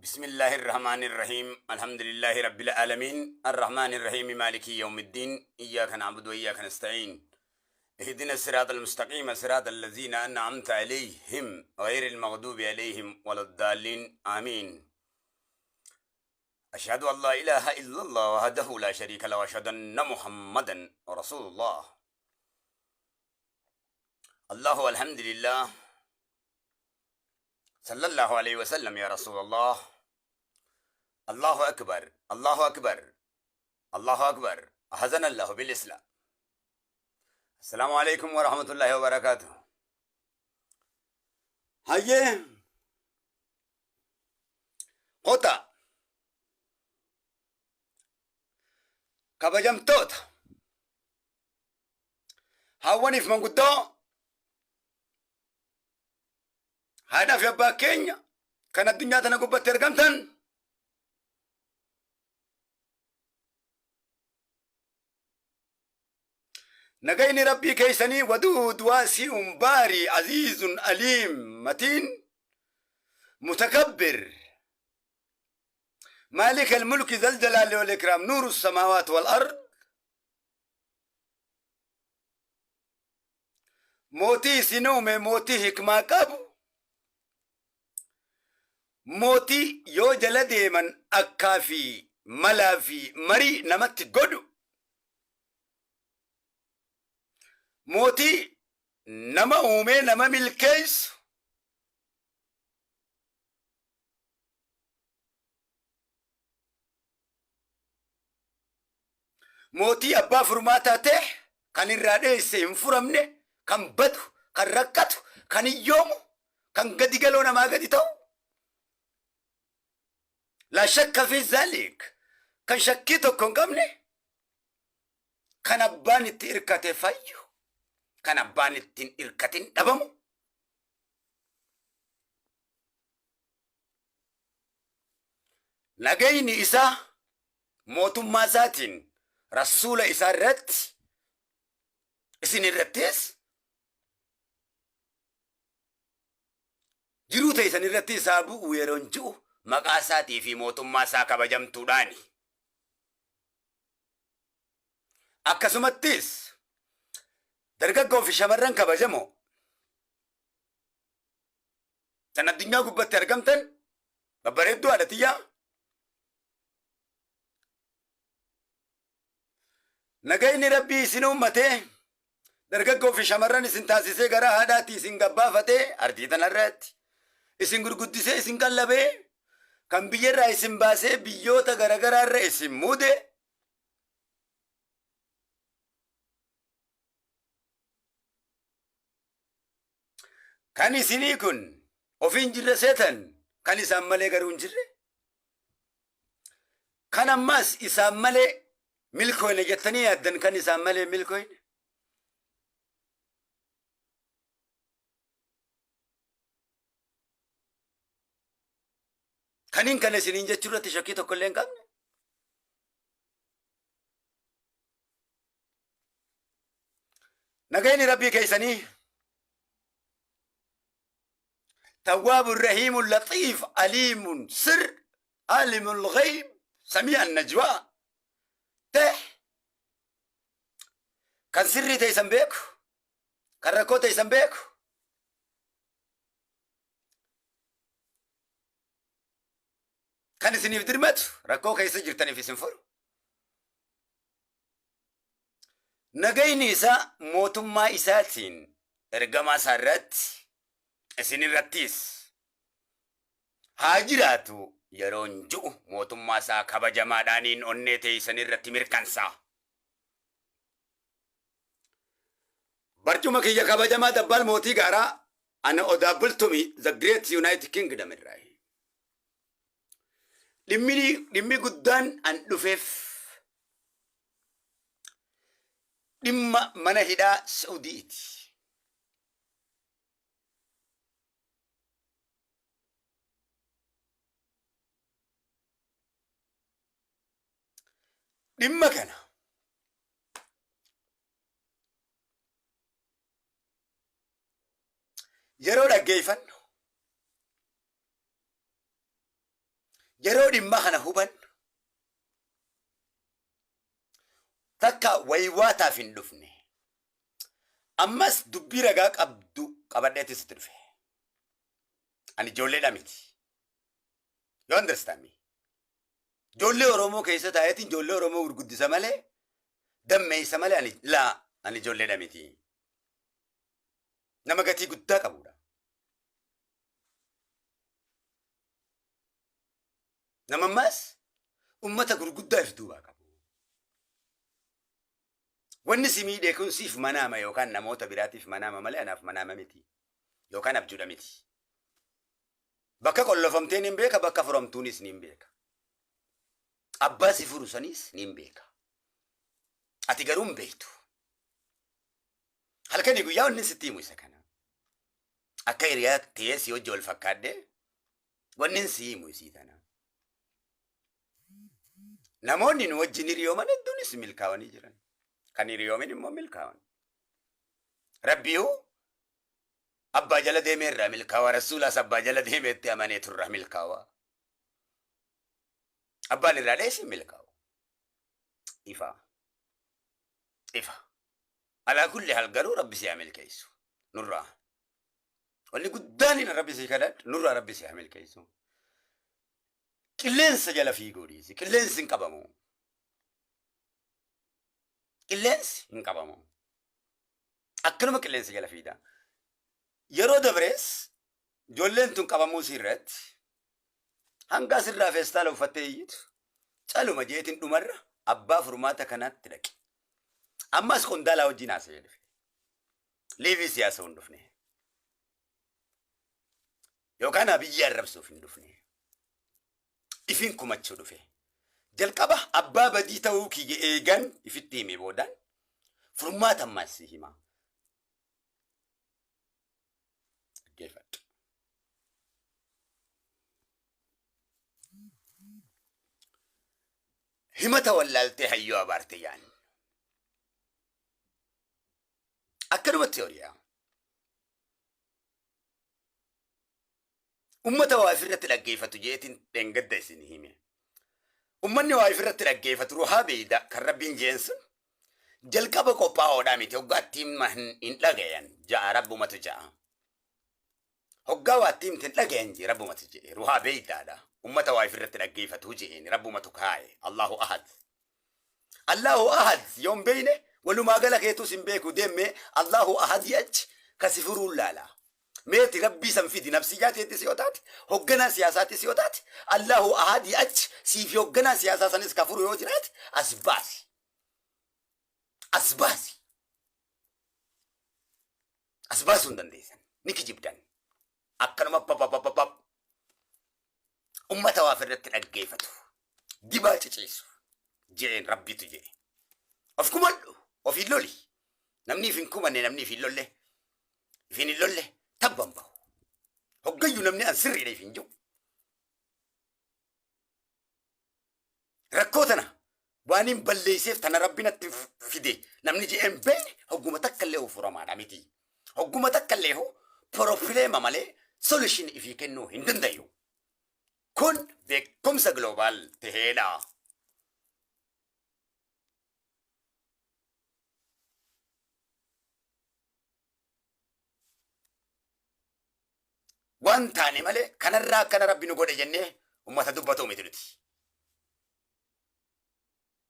بسم الله الرحمن الرحيم. الحمد لله رب العالمين الرحمن الرحيم مالك يوم الدين إياك نعبد وإياك نستعين اهدنا الصراط المستقيم صراط الذين أنعمت عليهم غير المغضوب عليهم ولا الضالين آمين. أشهد أن لا إله إلا الله وحده لا شريك له وأشهد أن محمدا رسول الله. الله الحمد لله صلى الله عليه وسلم يا رسول الله. الله أكبر الله أكبر الله أكبر. أحزن الله بالإسلام. السلام عليكم ورحمة الله وبركاته. هيا قطع kabajamtoota hawwaniif manguddoo haadhaa fi abbaa keenya kan addunyaa tana gubbatti argamtan nagayni rabbii keessanii waduud waasi'un baarii aziizun aliim matiin mutakabbir مالك الملك ذا الجلال والإكرام نور السماوات والأرض mootii isin uume mootii hikmaa qabu mootii yoo jala deeman akkaa fi malaa fi marii namatti godhu mootii nama uumee nama milkeessu mootii abbaa furmaataa ta'e kan irraa dheesse hin furamne kan badu kan rakkatu kan hiyyoomu kan gadi galoo namaa gadi ta'u laa shakka fi zaalik kan shakkii tokko hin qabne kan abbaan itti irkate fayyu kan abbaan itti hin irkatin dhabamu. Nagayni isaa mootummaa isaatiin rasuula isaa irratti isin irrattis jiruu teessan irratti isaa bu'u yeroon ji'u maqaa isaatii fi mootummaa isaa kabajamtuudhaani. Akkasumattis dargaggoo fi shamarran kabajamoo tan addunyaa gubbatti argamtan babbareedduu haadha tiyyaa nagayni rabbii isin uummatee dargaggoo fi shamarran isin taasisee gara haadhaatti isin gabbaafatee ardii tanarratti isin gurguddisee isin qallabee kan biyyarraa isin baasee biyyoota garagaraarra isin muude Kan isinii kun ofiin jirre seetan kan isaan malee garuu hin jirre. Kan ammaas isaan malee milkooyne jettanii yaaddan kan isaan malee milkooyne. Kaniin kana isiniin jechuu irratti shakkii tokko illee hin qabne. Nagayni rabbii keessanii tawwaabu rahiimu laxiif aliimun sir aalimul ghayb samii'a najwaa ta'e kan sirrii teessan beeku kan rakkoo teessan beeku kan isiniif dirmatu rakkoo keessa jirtaniif isin furu. Nagayni isaa mootummaa isaatiin ergamaa isaa irratti isin irrattis haa jiraatu yeroon ji'u mootummaa isaa kabajamaadhaaniin onnee teessan irratti mirkansa. Barcuma kiyya kabajamaa dabbaal mootii gaaraa ana Odaa Bultumi the Great United Kingdom irraa. Dhimmi guddaan an dhufeef dhimma mana hidhaa Saudiiti. Dhimma kana yeroo dhaggeeffannu Yeroo dhimma kana hubannu takka waywaataaf hin dhufne. Ammas dubbii ragaa qabdu qabadheetis itti dhufe. Ani ijoolleedha miti. You understand me? Ijoollee Oromoo keessa taa'eetiin ijoollee Oromoo gurguddisa malee, dammeessa malee, ani laa, ani ijoolleedha miti. Nama gatii guddaa qabudha. Nama ammaas ummata gurguddaa if duubaa qabu. Wanni si miidhe kun siif manaama yookaan namoota biraatiif manaama malee anaaf manaama miti. Yookaan abjuudha miti. Bakka qollofamtee niin beeka, bakka furamtuunis niin beeka. Abbaa si furu saniis niin beeka. Ati garuu hin beektu. Halkanii guyyaa wanni sitti himu isa kana. Akka hiriyaa ta'ee si hojii wal fakkaadhee wanni si himu isii tana. Namoonni nu wajjin hiriyooman hedduunis milkaa'anii jiran. Kan hiriyoomin immoo milkaa'an. Rabbiyuu abbaa jala deemee irraa milkaa'aa, Rasuulaas abbaa jala deemeetti amanee turraa milkaa'aa. Abbaan irraa dheessi milkaa'u. Ifa. Ifa. Alaa kulli hal garuu Rabbi si haa milkeessu. Nurraa. Wanni guddaan inni Rabbi si kadhadhu nurraa Rabbi si haa milkeessu. Qilleensa jala fiiguu dhiisi. Qilleensi hin qabamu. Qilleensi hin qabamu. Akkanuma qilleensa jala fiida. Yeroo dabrees ijoolleen tun qabamuu isii irratti hanga asirraa feestaala uffattee iyyitu caluma jeetiin dhumarra abbaa furmaata kanaatti dhaqe. Ammas qondaalaa wajjin haasa'ee dhufe. Liivii siyaasa hin dhufne. Yookaan Abiyyi arrabsuuf hin dhufne. Ifin kumachuu dhufe. Jalqaba abbaa badii ta'uu kiyya eegan ifitti hime boodaan furmaata ammaas si hima. Dhaggeeffadhu. Himata wallaaltee hayyuu abaarte yaan. Akkanumatti horiyaa. Ummata waa ifirratti dhaggeeffatu jeetiin dheengadda isin hime. Ummanni waa ifirratti dhaggeeffatu ruhaa beeyda kan Rabbiin jeen sun jalqaba qophaa'oodhaa miti, hoggaa itti himma hin dhagayan ja'a, Rabbumatu ja'a. Hoggaa waa itti himte hin dhagayan jee Rabbumatu jedhe, ruhaa beeydaadha. Ummata waa ifirratti dhaggeeffatu jeen Rabbumatu kaaye. Allahu ahad. Allahu ahad yoon beeyne walumaa gala keetus hin beeku deemme Allahu ahadii achi kasi furuun laala. Meeti Rabbii san fidi, nafsiyyaa teetis yoo taate, hogganaa siyaasaatis yoo taate, Allahu ahadii achi siifi hogganaa siyaasaa sanis ka furu yoo jiraate as baasi. As baasi. As baasuu hin dandeessan. Ni kijibdan. Akkanuma papapapapap. Ummata waa irratti dhaggeeffatu. Dibaa ciciisu. Je'een Rabbitu je'e. Of kumadhu. Ofiin loli. Namni if hin kumanne, namni if hin lolle, ifiin hin lolle tabban bahu. Hoggayyuu namni an sirriidha if hin jiru. Rakkoo tana waan hin balleesseef tana Rabbi natti fide namni je'een beekne hogguma takka illee furamaadha miti. Hogguma takka illee problem malee solution ifii kennuu hin dandayu. Kun beekumsa global taheedha. Waan taane malee kanarraa akkana Rabbi nu godhe jennee ummata dubbatuu miti nuti.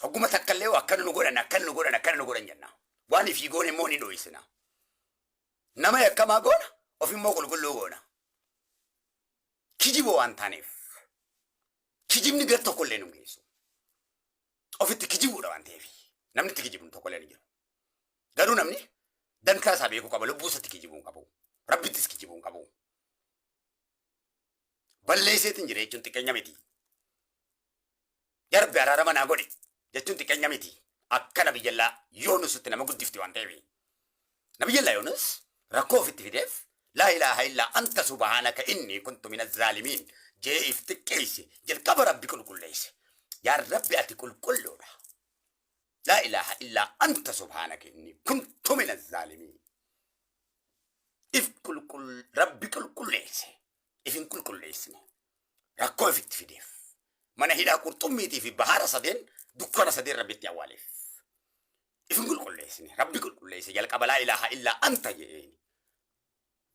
Hogguma takka illee akkana nu godhan, akkana nu godhan, akkana nu godhan jenna. Waan ifii goone immoo ni dho'isina. Nama yakkamaa goona, of immoo qulqulluu goona. Kijiboo waan taaneef. Kijibni gar tokko illee nu geessu. Ofitti kijibuudha waan ta'eef. Namni itti kijibu tokko illee ni jiru. Garuu namni dantaa isaa beekuu qaba. Lubbuu isaatti kijibuu hin qabu. Rabbittis kijibuu hin qabu. Balleesseetiin jira jechuun xiqqeenya miti. Yaa Rabbi, araarama naa godhi jechuun xiqqeenya miti. Akka Nabiyyallaa Yoonusitti nama guddifti waan ta'eef. Nabiyyallaa Yoonus rakkoo ofitti fideef "Laa ilaaha illaa anta subhaanaka inni kuntu mina zaalimiin" jee if xiqqeesse, jalqaba Rabbi qulqulleesse. Yaa Rabbi, ati qulqulluudha. Laa ilaaha illaa anta subhaanaka inni kuntu mina zaalimiin. If qulqull Rabbi qulqulleesse. If hin qulqulleessine. Rakkoo ifitti fideef. Mana hidhaa qurxummiitii fi bahara sadeen dukkana sadeen Rabbitti awwaaleef. Ifin qulqulleessine. Rabbi qulqulleesse jalqaba laa ilaaha illaa anta jedheen.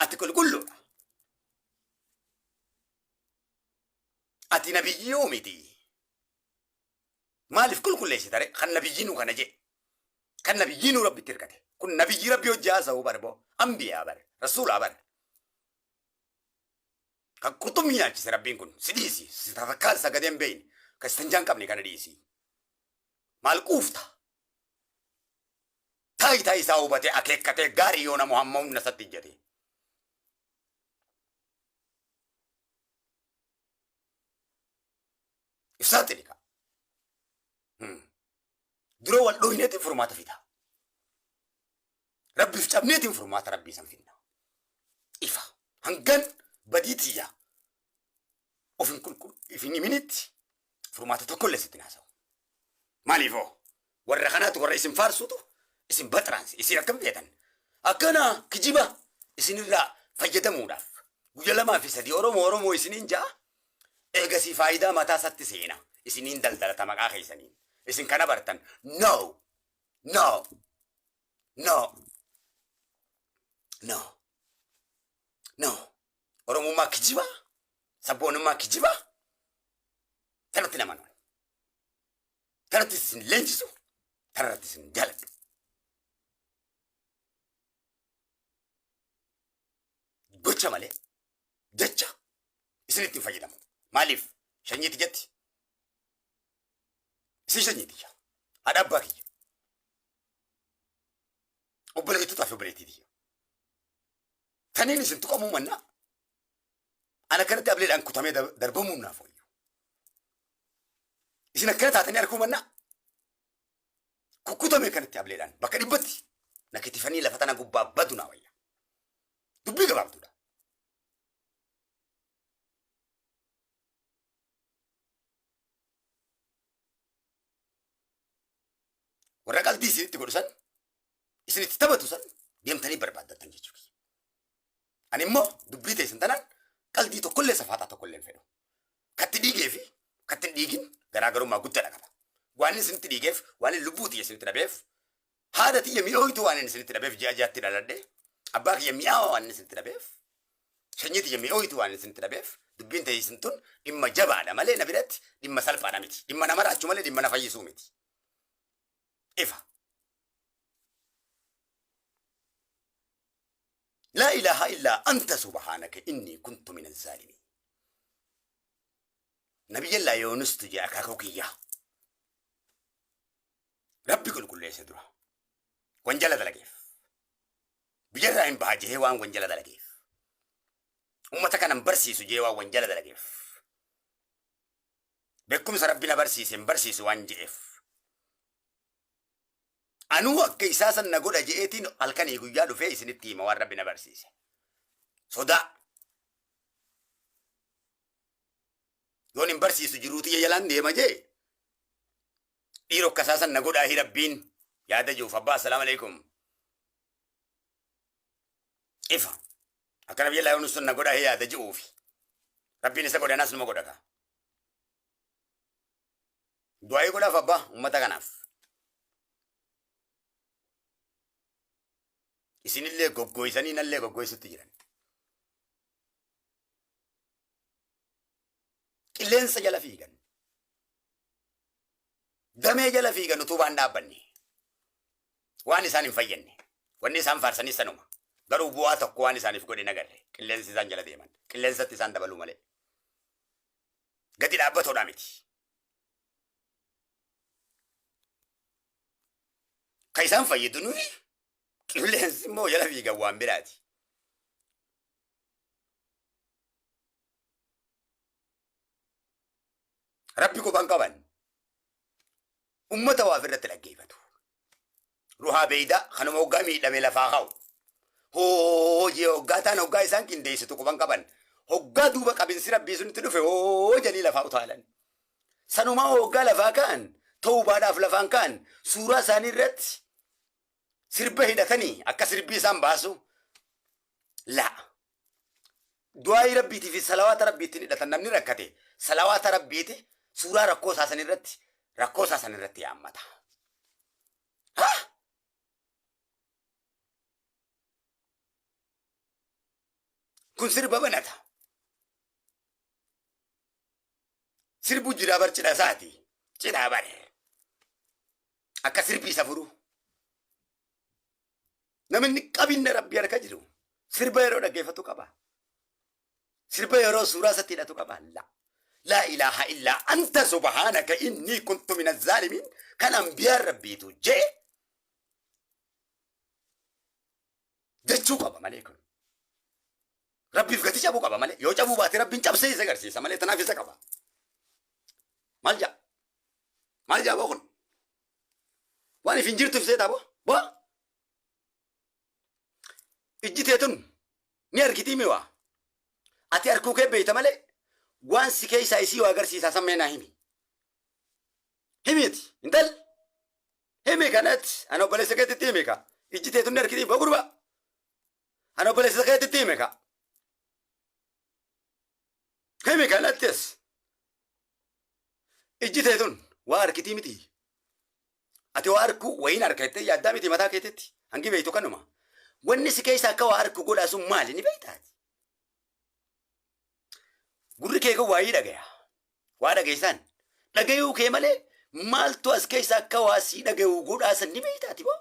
Ati qulqulluudha. Ati nabiyyuu miti. Maaliif qulqulleessita ree? Kan nabiyyiinuu kana jedhe. Kan nabiyyiinuu Rabbitti hirkate. Kun nabiyyii Rabbi hojii haasa'uu bar boo. Ambiyaa bar. Rasuulaa bar. Kan qurxummii nyaachise Rabbiin kun si dhiisi. Si takkaan sagadee hin beeyne. Kan istanjaa hin qabne kana dhiisi. Maal quufta? Taayitaa isaa hubatee akeekkatee gaarii yoo namu hamma humna isatti ijjate. Ibsaatti dhiqa. Dura wal dhooyneetiin furmaata fida. Rabbiif cabneetiin furmaata rabbii san fidna. Ifa. Hangan badii tiyya of hin qulqul if hin himinitti furmaata tokkollee sitti hin haasa'u. Maaliifoo? Warra kanaatu warra isin faarsutu isin baxraanse. Isin akkam feetan? Akkana kijiba isinirraa fayyadamuudhaaf guyya lamaa fi sadii Oromoo Oromoo isiniin ja'a. Eegasii faayidaa mataa isatti seena. Isiniin daldalata maqaa keessaniin. Isin kana bartan. No! No! No! No! No! Oromummaa kijibaa? Sabboonummaa kijibaa? Tanatti nama nuun. Tanatti isin leenjisu. Tanarratti isin jaaladhu. Gocha malee jecha isinitti hin fayyadamu. Maaliif? Shanyiiti jetti. Isin shanyiiti yaa. Haadha abbaa kiyya. Obboleettotaa fi obboleettii tiyya. Taniin isin tuqamuu mannaa. Ana kanatti ableedhaan kutamee darbamuun naaf wayyu. Isin akkana taatanii arguu mannaa. Kukkutamee kanatti ableedhaan bakka dhibbatti na kitifanii lafa tana gubbaa badu naa wayya. Dubbii gabaabduudha. Warra qalbii isinitti godhu san isinitti taphatu san deemtanii barbaaddattan jechuudha. Ani immoo dubbii teessan tanaan qaldii tokkollee safaaxaa tokkollee hin fedhu. Katti dhiigee fi katti hin dhiigin garaagarummaa guddaadha qaba. Waan inni isinitti dhiigeef, waan inni lubbuu tiyya isinitti dhabeef, haadha tiyya mi'ooytuu waan inni isinitti dhabeef ji'a ji'atti dhaladhe, abbaa kiyya mi'aawaa waan inni isinitti dhabeef, sanyii tiyya mi'ooytuu waan inni isinitti dhabeef, dubbiin teessan tun dhimma jabaadha malee na biratti dhimma salphaadha miti. Dhimma nama raachuu malee dhimma na fayyisuu miti. Ifa. Laa ilaaha illaa anta subhaanaka innii kuntu mina zaalimiin. Nabiyyallaa Yoonustu jee akaakuu kiyyaa. Rabbi qulqulleesse dura. Wanjala dalageef. Biyyarraa hin baha jehee waan wanjala dalageef. Ummata kana hin barsiisu jehee waan wanjala dalageef. Beekumsa Rabbi na barsiise hin barsiisu waan je'eef. Anuu akka isaa san na godha je'eetiin halkanii guyyaa dhufee isinitti hima waan Rabbi na barsiise. Sodaa. Yoon hin barsiisu jiruu tiyya jalaan deema jee. Dhiiroo akka isaa san na godhaa hi Rabbiin yaada jiruuf abbaa assalaamu alaikum. Ifa. Akka Nabi Yallaa Yunus sun na godhaa hi yaada jiruufi. Rabbiin isa godhe anas numa godha kaa. Du'aayii godhaaf abbaa ummata kanaaf. Isinillee goggooysanii nallee goggooysutti jiran. Qilleensa jala fiigan. Damee jala fiigan utubaan dhaabbanne. Waan isaan hin fayyadne. Wanni isaan faarsanis sanuma. Garuu bu'aa tokko waan isaaniif godhe hin agarre. Qilleensi isaan jala deeman. Qilleensatti isaan dabaluu malee. Gadi dhaabbatoodhaa miti. Kan isaan fayyadu nuyi qilleensi immoo jala fiigan waan biraati. Rabbi quban qaban. Ummata waa ofirratti dhaggeeffatu. Ruhaa beeydaa kanuma hoggaa miidhame lafaa ka'u. Hojii hoggaa ta'an hoggaa isaan qindeessitu quban qaban. Hoggaa duuba qabinsi rabbii sunitti dhufe hoo jalii lafaa utaalan. Sanumaa hoggaa lafaa ka'an tawbaadhaaf lafaan ka'an suuraa isaanii irratti sirba hidhatanii akka sirbii isaan baasu laa. Du'aayii rabbiitii fi salawaata rabbiitti hidhatan namni rakkate salawaata rabbiiti Suuraa rakkoo isaa san irratti rakkoo isaa san irratti yaammata. Ha? Kun sirba banata. Sirbu jira bar cidha isaati. Cidha bar. Akka sirbi isa furu. Namni qabinna Rabbi harka jiru sirba yeroo dhaggeeffatu qaba. Sirba yeroo suuraa isatti hidhatu qaba. La. Laa ilaaha illaa anta subhaanaka innii kuntu mina zaalimiin kan ambiyaan Rabbiitu jee jechuu qaba malee kun. Rabbiif gati cabuu qaba malee yoo cabuu baate Rabbiin cabsee isa agarsiisa malee tanaaf isa qaba. Maal jaa? Maal jaa boo kun? Waan if hin jirtu ibsee boo? Boo? Ijji tee tun ni argitii mi waa? Ati arkuu kee beeyta malee waan si keessaa isii waa agarsiisaa san mee naa himi. Himiiti intal himi kanatti ana obboleessa keetitti himi ka. Ijji tee tun ni argitii boo gurbaa? Ana obboleessa keetitti himi ka. Himi kanattis ijji tee tun waa argitii miti. Ati waa arkuu wayiin arka jettee yaaddaa miti mataa keetitti. Hangi beektu kanuma. Wanni si keessa akka waa arku godhaa sun maali ni beektaati. Gurri kee kun waayii dhagaya. Waa dhageessaan. Dhagayuu kee malee maaltu as keessa akka waa sii dhagayuu godhaa san ni beektaati boo.